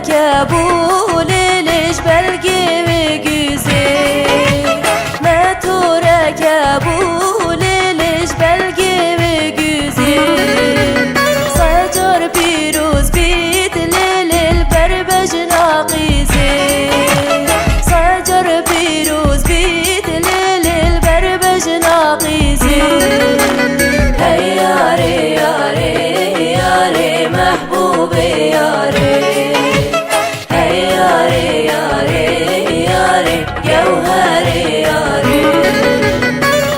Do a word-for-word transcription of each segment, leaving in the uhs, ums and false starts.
Kebûlê lêj belgê wê guzê. Me to re kebûlê lêj belgê wê guzê. Secar pîroz bît lê lê li ber bejna qîzê. Secar pîroz bît lê lê li ber bejna qîzê. Hey yarê, yarê, yarê, mehbûbê yarê. Hey yarê, yarê, yarê, gewherê yarê.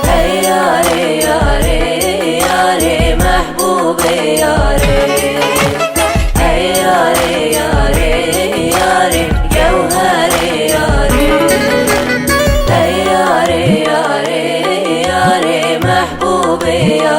Hey yarê, yarê, yarê, mehbûbê yarê. Hey yarê, yarê, yarê, gewherê yarê. Hey yarê, yarê, yarê, mehbûbê yarê.